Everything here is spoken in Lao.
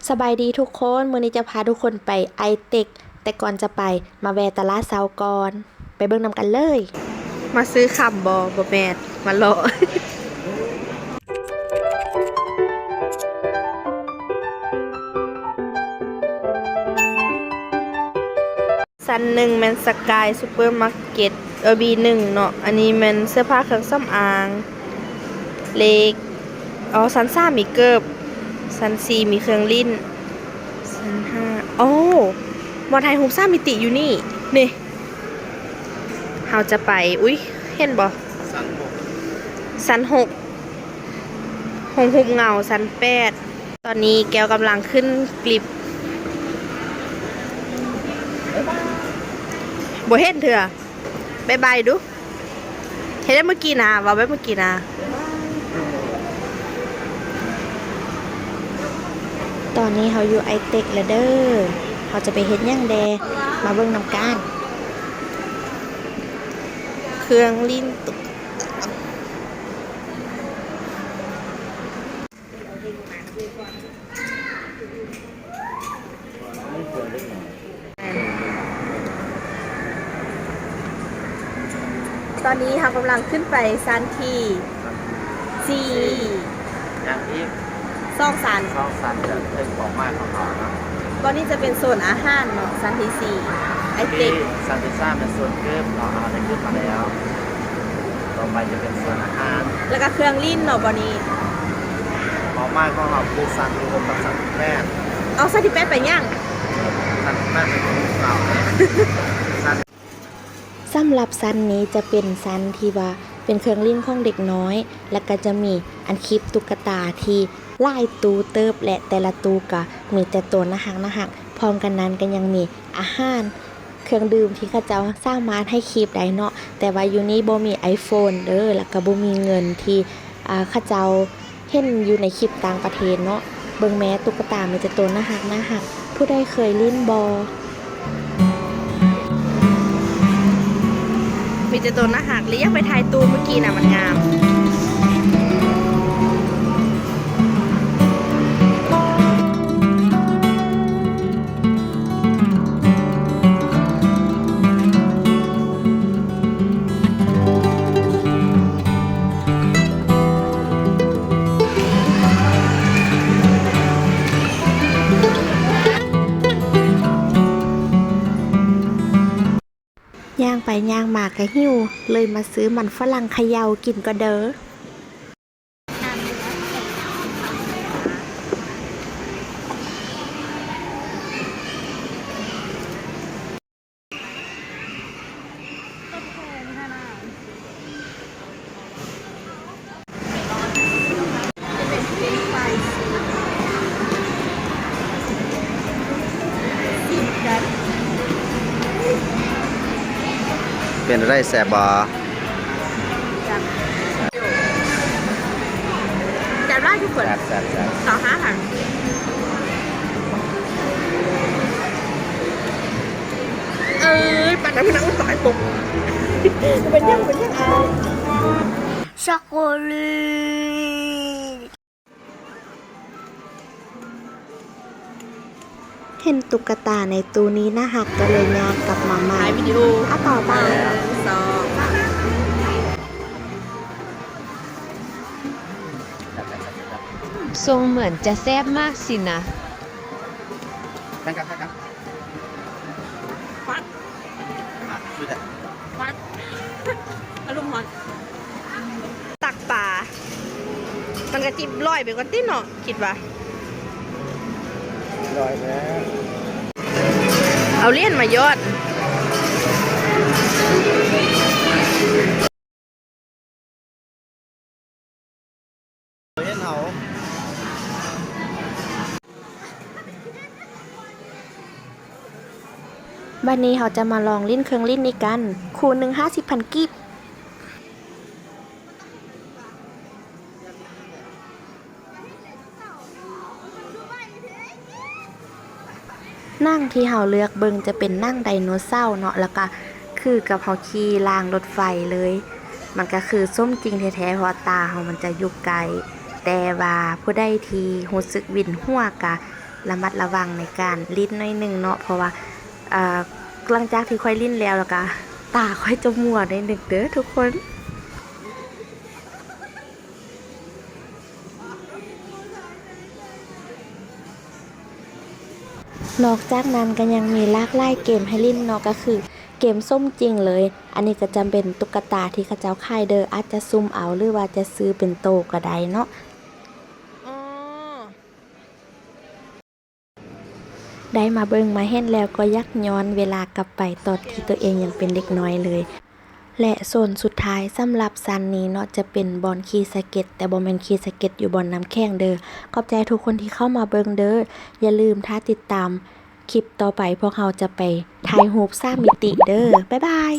ສະບາຍດີທຸກຄົນ, ມື້ນີ້ຈະພາທຸກຄົນໄປໄອເຕັກ, ແຕ່ກ່ອນຈະໄປ ມາແວ່ຕະຫຼາດເຊົ້າກ່ອນ, ໄປເບິ່ງນຳກັນເລີຍ. ມາຊື້ຄຳບໍ່? ບໍ່ແມ່ນ, ມາເລາະ. ຊັ້ນໜຶ່ງແມ່ນສະກາຍຊຸບເປີມາເກັດ ເອີ ບີໜຶ່ງເນາະ, ອັນນີ້ແມ່ນເສື້ອຜ້າເຄື່ອງສຳອາງ ເລກ ອໍ ຊັ້ນສາມມີເກີບ, ຊັ້ນສີ່ມີເຄື່ອງຫຼິ້ນ, ຊັ້ນຫ້າ ໂອ້ ບ່ອນຖ່າຍຮູບສາມມິຕິຢູ່ນີ້ ນີ້ ເຮົາຈະໄປ ອຸ້ຍ ເຫັນບໍ່? ຊັ້ນຫົກ ຊັ້ນຫົກ ຫ້ອງຮູບເງົາຊັ້ນແປດ. ຕອນນີ້ແກ້ວກຳລັງຂຶ້ນລິບ. ບໍ່ເຫັນເທື່ອ. ບາຍບາຍດູ. ເຮັດແບບເມື່ອກີ້ນະ, ເວົ້າແບບເມື່ອກີ້ນະ. ຕອນນີ້ເຮົາຢູ່ໄອເຕັກແລ້ວເດີ. ເຮົາຈະໄປເຮັດຫຍັງແດ່? ມາເບິ່ງນຳກັນ. ເຄື່ອງຫຼິ້ນຕຸກ ຕອນນີ້ເຮົາກຳລັງຂຶ້ນໄປຊັ້ນທີສີ່ ຍັງອີກສອງຊັ້ນ ສອງຊັ້ນ ຈະເຖິງເປົ້າໝາຍຂອງເຮົາເນາະ. ບ່ອນນີ້ຈະເປັນໂຊນອາຫານເນາະ, ຊັ້ນທີສີ່ ໄອເຕັກ. ຊັ້ນທີສາມເປັນໂຊນເກີບເນາະ, ເຮົາໄດ້ຂຶ້ນມາແລ້ວ. ຕໍ່ໄປຈະເປັນໂຊນອາຫານ ແລ້ວກະເຄື່ອງຫຼິ້ນເນາະບ່ອນນີ້. ເປົ້າໝາຍຂອງເຮົາຄືຊັ້ນທີຫົກກັບຊັ້ນທີແປດ. ເອົາ ຊັ້ນທີແປດໄປຫຍັງ? ຊັ້ນທີແປດໄປກິນເຂົ້າ. ສຳລັບຊັ້ນນີ້ຈະເປັນຊັ້ນທີ່ວ່າເປັນເຄື່ອງຫຼິ້ນຂອງເດັກນ້ອຍ ແລ້ວກະຈະມີອັນຄີບຕຸກກະຕາທີ່ຫຼາຍຕູ້ເຕີບ ແລະ ແຕ່ລະຕູ້ກະມີແຕ່ໂຕໜ້າຮັກໆ. ພ້ອມກັນນັ້ນກະຍັງມີອາຫານ ເຄື່ອງດື່ມທີ່ເຂົາເຈົ້າສາມາດໃຫ້ຄີບໄດ້ເນາະ, ແຕ່ວ່າຢູ່ນີ້ບໍ່ມີໄອໂຟນເດີ ແລ້ວກະບໍ່ມີເງິນທີ່ ອາ ເຂົາເຈົ້າເຫັນຢູ່ໃນຄລິບຕ່າງປະເທດເນາະ. ເບິ່ງແມ້ ຕຸກກະຕາມີແຕ່ໂຕໜ້າຮັກໆ. ຜູ້ໃດເຄີຍຫຼິ້ນບໍ່? ມີແຕ່ໂຕໜ້າຮັກ ແລະ ຢາກໄປຖ່າຍຕູ້ມື້ກີ້ນະ, ມັນງາມ. ຍ່າງໄປຍ່າງມາກະຫິວ ເລີຍມາຊື້ມັນຝຣັ່ງເຂົາເຍົາກິນກ່ອນເດີ. ເປັນໃດ ແຊບບໍ່? ແຊບຫຼາຍທຸກຄົນ. ແຊບໆໆ. ຊາວຫ້າພັນ. ເອີຍ ປານນັ້ນພຸ້ນນະ. ອຸ້ຍ ຕາຍຕົກ. ເປັນຫຍັງ ເປັນຫຍັງ? ຊອກໂກແລດ. ເຫັນຕຸກກະຕາໃນຕູ້ນີ້ໜ້າຮັກ ກະເລີຍຍ່າງກັບມາໃໝ່. ຖ່າຍວິດີໂອ. ອາ ຕໍ່ໄປ. ໜຶ່ງ ສອງ ສາມ. ຊົງເໝືອນຈະແຊບມາກຊິນະ. ແຂ່ງກັນ ແຂ່ງກັນ. ຟັດ ອ່ະ ສຸດແລ້ວ ຟັດ ອາລົມຮ້ອນ. ຕັກປາ ມັນກະຈິບລອຍໄປກ່ອນຕິເນາະ ຄິດວ່າ ລອຍແລ້ວ. ເອົາຫຼຽນມາຢອດ. ເຫັນເຮົາ. ບັດນີ້ເຮົາຈະມາລອງຫຼິ້ນເຄື່ອງຫຼິ້ນນີ້ກັນ. ຄູ່ໜຶ່ງ ຫ້າສິບພັນກີບ. ໜັງທີ່ເຮົາເລືອກເບິ່ງຈະເປັນໜັງໄດໂນເສົາເນາະ, ແລ້ວກະຄືກັບເຮົາຂີ່ລາງລົດໄຟເລີຍ. ມັນກະຄືສົມຈິງແທ້ໆ ເພາະວ່າຕາເຮົາມັນຈະຢູ່ໃກ້, ແຕ່ວ່າຜູ້ໃດທີ່ຮູ້ສຶກວິນຫົວກະ ລະມັດລະວັງໃນການຫຼິ້ນໜ້ອຍໜຶ່ງເນາະ ເພາະວ່າ ເອີ ຫຼັງຈາກທີ່ຂ້ອຍຫຼິ້ນແລ້ວ ແລ້ວກະຕາຂ້ອຍຈະມົວໜ້ອຍໜຶ່ງເດີທຸກຄົນ. ນອກຈາກນັ້ນກໍຍັງມີຫຼາກຫຼາຍເກມໃຫ້ຫຼິ້ນເນາະ ກໍຄືເກມສົມຈິງເລີຍ. ອັນນີ້ກໍຈະເປັນຕຸກກະຕາທີ່ເຂົາເຈົ້າຂາຍເດີ ອາດຈະສຸ່ມເອົາ ຫຼືວ່າຈະຊື້ເປັນໂຕກໍໄດ້ເນາະ. ໄດ້ມາເບິ່ງມາເຫັນແລ້ວກໍຢາກຍ້ອນເວລາກັບໄປຕອນທີ່ຕົວເອງຍັງເປັນເດັກນ້ອຍເລີຍ. ແລະ ໂຊນສຸດທ້າຍສຳລັບຊັ້ນນີ້ເນາະ ຈະເປັນບ່ອນຂີ່ສະເກັດ ແຕ່ບໍ່ແມ່ນຂີ່ສະເກັດຢູ່ບ່ອນນ້ຳແຂງເດີ. ຂອບໃຈທຸກຄົນທີ່ເຂົ້າມາເບິ່ງເດີ. ຢ່າລືມຖ້າຕິດຕາມຄລິບຕໍ່ໄປ ພວກເຮົາຈະໄປຖ່າຍຮູບສາມມິຕິເດີ. ບາຍບາຍ.